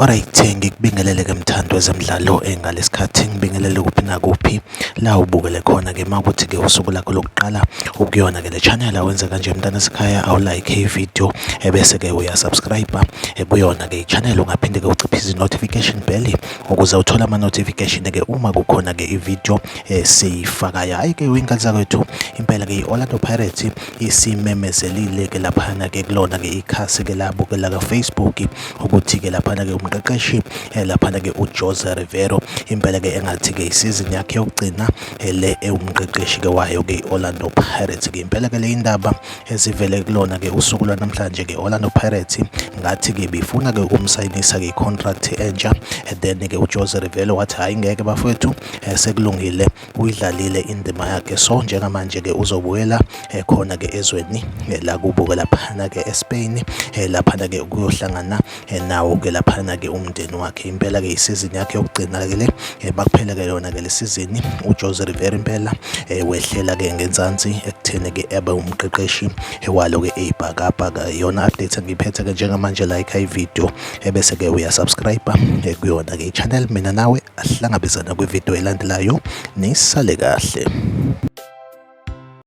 Alright, ngikubingelele ke mthandi wezemidlalo ngalesikhathi ngibingelele kuphi nakuphi la ubukele khona ke makuthi ke usuku lakho lokuqala ukuyona ke le channel awenze kanje mntana sekhaya awulike i-video ebese ke uyasubscribe kuyona ke i-channel ungaphinde ke uciphise i-notification bell ukuze uthole ama-notification ke uma kukhona ke i-video esiyifakayo. Hhayi ke wey'ngane zakwethu impela ke i-Orlando Pirates isimemezelile ke laphana ke kulona ke ikhasi ke labo ke laka Facebook ukuthi ke laphana ke umqeqeshi laphana ke uJose Rivero impela ke engathi ke isizini yakhe yokugcina le ewumqeqeshi ke wayo ke i-Orlando Pirates ke impela ke le indaba ezivele kulona ke usuku lwanamhlanje ke Orlando Pirates ngathi ke bifuna ke ukumsayinisa ke contract entsha then ke uJose Rivero wathi hayi ngeke bafowethu sekulungile uyidlalile indima yakhe so njengamanje ke uzobuyela khona ke ezweni lakubo ke laphana ke eSpain laphana ke ukuyohlangana nawo ke laphana ke umndeni wakhe impela ke isizini yakhe yokugcina ke le bakuphela ke yona ke le sizini uJose Rivera impela wehlela ke ngenzansi ekutheni ke ebe umqeqeshi walo ke ibhakabhaka yona update engiphethe ke njengamanje like i-video ebese ke uyasubscribe kuyona ke i-channel mina nawe ahlangabezana kwividiyo elandelayo nisale kahle.